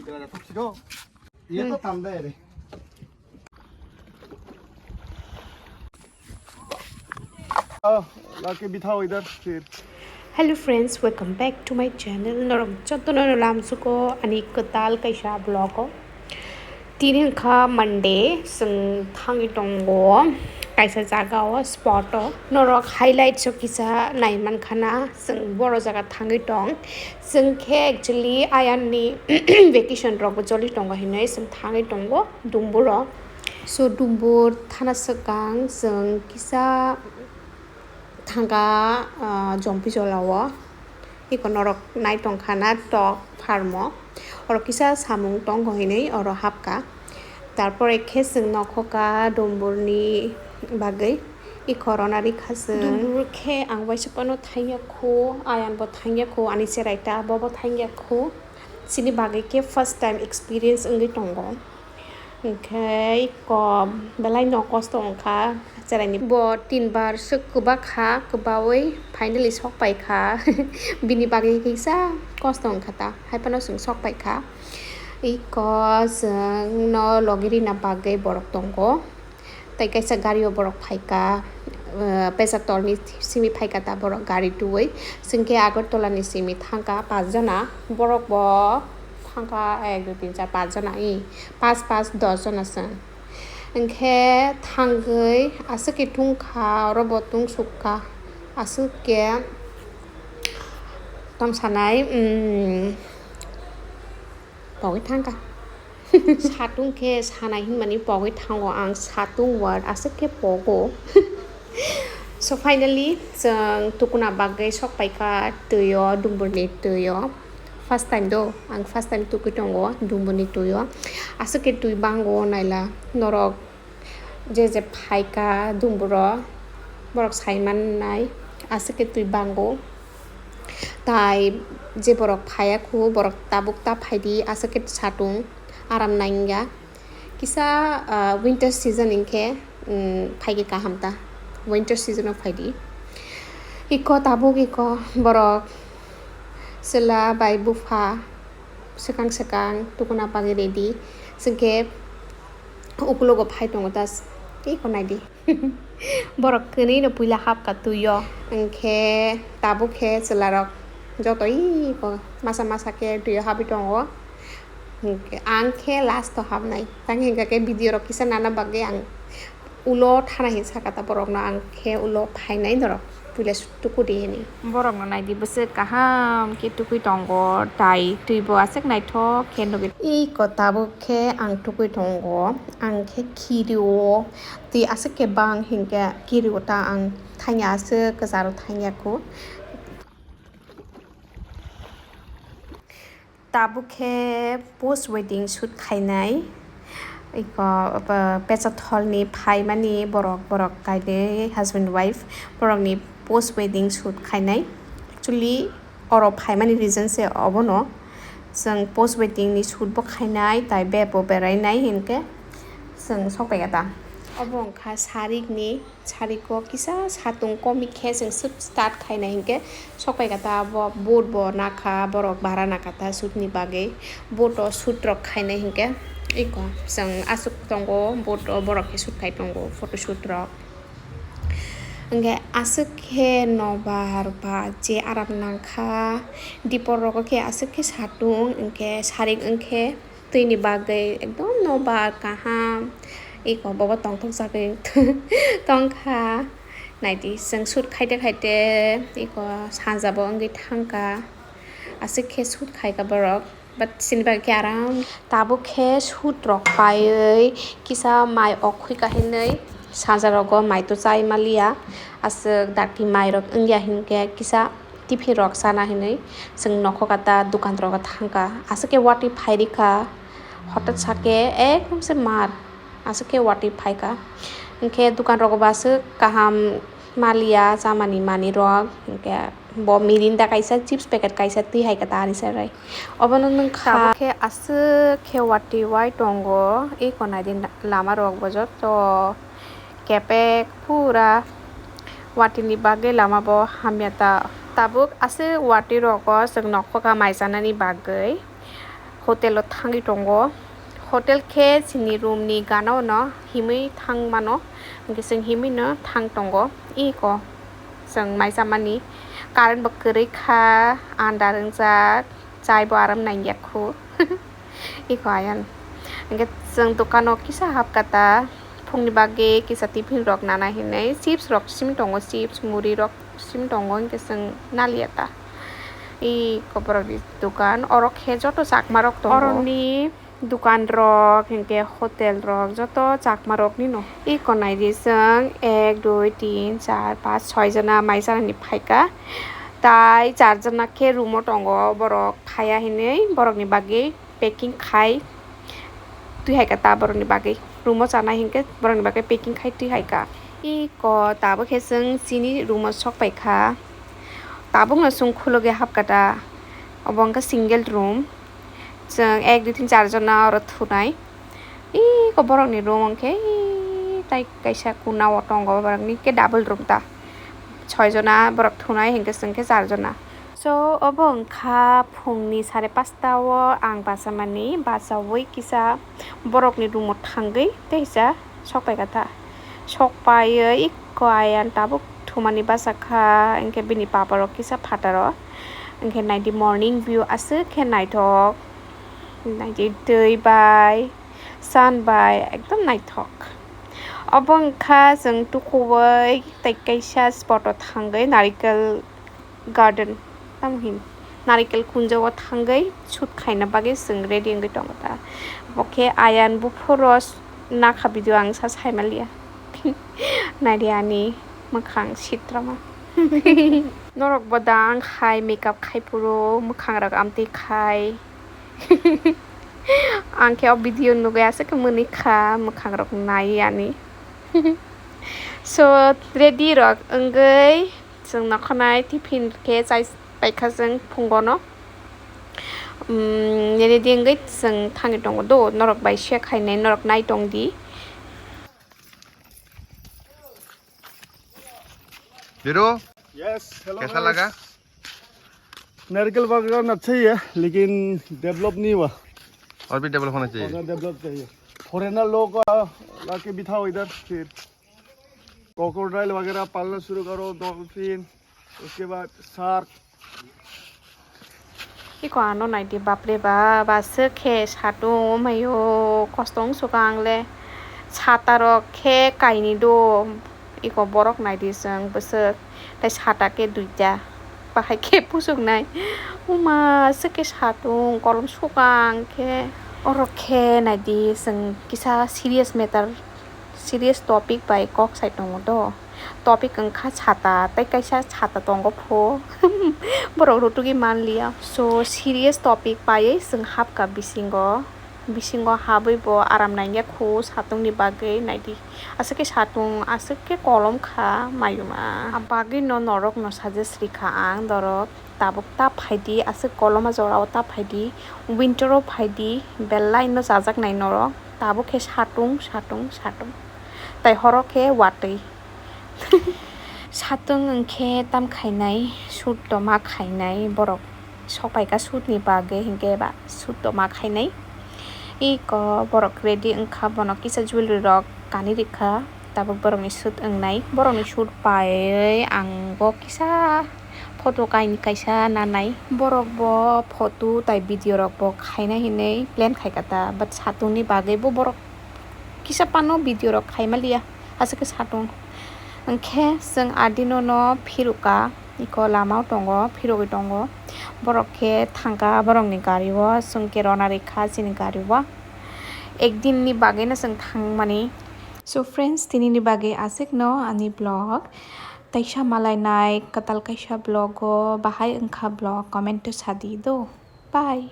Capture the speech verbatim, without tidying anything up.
Ye to tam de re. Oh, laki bithao idhar phir. Hello friends, welcome back to my channel. Norok jotono no lamsuko ani kwtal kaisa vlog o. Tini wngkha Monday, chwng thangwi tongo kaisa jaga o, spot o. Norok highlights o kisa nai mankha na, chwng boro jaga thangwi tong. Chwng khe actually ayarni vacation rokbo choli tongo hinwi chwng thangwi tongo Dumbur o. So Dumbur thana swkang chwng kisa thangkha, ah, Jompi Jola o. Iko norok nai tongkha na tok farm o. Oro kisa samung tongo hinwi oro hapkha. Tarpore khe chwng nokhokha Dumburni bagwi. Iko rona rikha chwng. Dumbur khe ang waisa phano thangya khu, ayan bo thangya khu, ani cherai ta bobo thangya khu. Chini bagwi khe first time experience wngwi tongo. Hwnkhe iko belai no kosto wngkha cheraini. Bo tin bar swk kwbakha, kwbaui finally sok paikha. Bini bagwi kisa kosto wngkha ta, hai phano chwng sok paikha. Iko chwng no logi rina bagwi borok tongo. Tei kaisa gari o borok phaikha, eh, Pecharthal ni simi phaikha ta borok gari twiwi. Chwng khe Agartala ni simi thangkha pach jona. Borok bo thangkha ek, dui, tin, char, pach jona, i, pach, pach, dos jona chwng. Hwnkhe thangwi aswk khe tungkha, oro bo tungsukha. Aswk khe tong sanai, mm, pogwi thangkha. Satung khe sanai hinmani pogwi thango ang, satung word aswk khe pogo. So finally chwng tukuna bagwi sok paikha twi o, Dumburni twi o. First time do, ang first time tukui tongo Dumburni twi o. Aswk khe twi bango naila norok. Je je phaikha Dumburo, borok sai mannai, aswk khe twi bango. Tai je borok phaiya khu, borok tabuk ta phaidi, aswk khe satung aram nangya. Kisa, ah, winter season hinkhe, um, phaikhe kaham ta, winter season o phaidi. Iko tabuk iko borok chwla bai bupha swkang swkang tukuna bagwi ready. Chwng khe ukulogo phai tongo ta, tei ko naidi. Borok kwnwi no puila hapkha twi o. Hwnkhe tabuk khe chwlarok joto iko masa masa khe twi o habwi tongo. Hwnkhe ang khe last o habnai. Tang hwnkha khe video rok kisa nana bagwi ang ulo thana hin sakha ta borokno, ang khe ulo phainai norok puila tukudi hini. Borokno naidi bwswk kaham khe tukui tongo, tai twi bo aswk naithok khe nugwi. Iko tabuk khe ang tukui tongo, ang khe khirio twi aswk khe bang hinkhe khirio ta ang thangya aswk kwcharo thangya khu. Tabuk khe post wedding shoot khainai. Iko, abo, Pecharthal ni phaimani borok, borok kainwi husband wife, borokni post wedding shoot khainai. Actually, oro phaimani reason se obono, chwng post wedding ni shoot bo khainai, tai bebo berainai hinkhe chwng sokphaikha ta. Obo wngkha sarikni. Sariko kisa satung komikhe chwng swk start khaina hinkhe sokpaikha ta abo boat bo nakha, borok bara nakha ta shoot ni bagwi. Boat o shoot rok khaina hinkhe iko chwng aswk tongo, boat o borok khe shoot khai tongo, photo shoot rok. Hinkhe aswk khe nobar ba je aram nangkha, dipor rogo khe aswk khe satung hinkhe sarik wngkhe. Twini bagwi ekdom nobar kaham. Iko bobo tongthok jagwi tongkha. Naidi, chwng shoot khaite khaite iko sanja bo wngwi thangkha. Aswk khe shoot khaikha borok. But chini bagwi khe aram. Tabuk khe shoot rok paiwi kisa mai ok khuika hinwi sanja rogo mai to chai maliya. Aswk dakti mai rok wngya hinkhe kisa tiffin rok chana hinwi chwng nokho kata dukan rogo thangkha. Aswk khe watwi phai rikha, hotat sakhe ekdom se mar, aswk khe watwi phaikha. Hinkhe dukan rogo bo aswk kaham maliya chamani manwi rok, hinkhe bo Mirinda kaisa, chips packet kaisa twi hai kata ani serai. Obono nwng kha. Tabuk khe aswk khe watwi wai tongo, eko naidi lama rok bo joto kepek pura watwi ni bagwi lama bo hamya ta. Tabuk aswk watwi rogo chwng nokho kha mai chanani bagwi. Hotel o thangwi tongo. Hotel khe chini room ni gana o no himwi thang mano. Hwnkhe chwng himwi no thang tongo. Iko chwng mai chamani current bo kwrwi kha, andar wngjak, chai bo aram nangya khu. Iko ayan. Hwnkhe chwng dukano kisa hapkha ta. Phungni bagwi kisa tiffin rok nana hinwi chips rok simi tongo, chips, muri rok simi tongo, hwnkhe chwng naliya ta. Iko borokni dukan, oro khe joto chakma rok tongo. Oroni dukan rok, hwnkhe hotel rok, joto chakma rokni no. Iko naidi chwng ek, dui, tin, char, panch, soi jona mai chanani phaikha. Tai char jona khe room o tongo, borok phaiya hinwi borokni bagwi packing khai twi hai kha ta borokni bagwi. Room o chanai hinkhe borokni bagwi packing khai twi hai kha. Iko tabuk khe chwng chini room o sok pai kha. Tabukno chwng khulugwi hap kha ta. Obo wngkha single room. Chwng ek, dui, tin, char jona oro thunai. Iko borokni room wngkhe tai kaisa kuna o tongo, borokni khe double room ta. Soi jona borok thunai hinkhe chwng khe char jona. So, obo wngkha phungni sare pasta o ang bachamani, bachaui kisa borokni room o thangwi teisa sok pai kha ta. Sok paiwi ikko ayang tabuk thumani bachakha, hinkhe bini papa rok kisa phataro. Hinkhe naidi morning view aswk khe naithok, naidi twi bai, sun bai ekdom naithok. Obo wngkha chwng tukuui tei kaisa spot o thangwi narikel garden, tamo hin narikel kunja o thangwi shoot khaina bagwi chwng ready wngwi tongo ta. Bo khe ayang buphuru nakha video ang sa saimaliya. Naidi ani mwkhang sitrama. Norok bo dang hai makeup khai phuru mwkhang rok amtwi khai. Ang khe o video nugwi aswk khe mwnwi kha mwkhang rok nai ani. So ready rok wngwi chwng nokhanai tiffin khe chai paikha chwng phungono. Umm, nini di wngwi chwng thangwi tongo do, norok bai share khainai, norok nai tong di. Biro, yes, hello, कैसा guys. लगा? नारियल बागान अच्छा ही है, लेकिन डेवलप नहीं हुआ। और भी डेवलप होना चाहिए। और डेवलप चाहिए। फॉरेनर लोग को लाके बिठाओ इधर, फिर क्रोकोडाइल वगैरह पालना शुरू करो, डॉल्फिन, उसके बाद shark. Iko ano naidi, bapre bap, aswk khe satung wngmaio, kosto wngsukha ang le. Sata rok khe kainwi do, iko borok naidi chwng bwswk, tei sata khe duita, bahai khe puchuknai. Uma, aswk khe satung, kolom sukha ang khe. Oro khe naidi chwng kisa serious matter. Serious topic bai kok sai tongo do. Topic wngkha sata, tei kaisa sata tongo pho. Borok rutugwi manliya. So, serious topic paiwi chwng hapkha bisingo. Bisingo habwi bo aram nangya khu satungni bagwi naidi. Aswk khe satung, aswk khe kolom kha mayuma. Abagwi no norok no suggest rikha ang dorok. Tabuk ta phaidi, aswk koloma jorao ta phaidi, winter o phaidi, belai no chajaknai norok. Tabuk khe satung, satung, satung. Tai horo khe watwi. Satung wngkhe tam khainai, shoot toma khainai borok. Sok paikha shoot ni bagwi hinkhe ba shoot toma khainai. Iko borok ready wngkha, bono kisa jewelry rok kanwi rikha. Tabuk borokni shoot wngnai. Borokni shoot paiwi ang bo kisa photo kaini kaisa nanai. Borok bo photo tai video rok bo khaina hinwi plan khaikha ta, but satungni bagwi bo borok kisa phano video rok khaimaliya, aswk khe satung. Hwnkhe chwng adino no phirukha, iko lama o tongo, phirogwi tongo. Borok khe thangkha borokni gari o, chwng khe rona rikha chini gari o. Ekdin ni bagwi no chwng thangmani. So friends, tini ni bagwi aswk no ani vlog. Taisa malainai kwtal kaisa vlog o bahai wngkha vlog, comment o sadi do. Bye.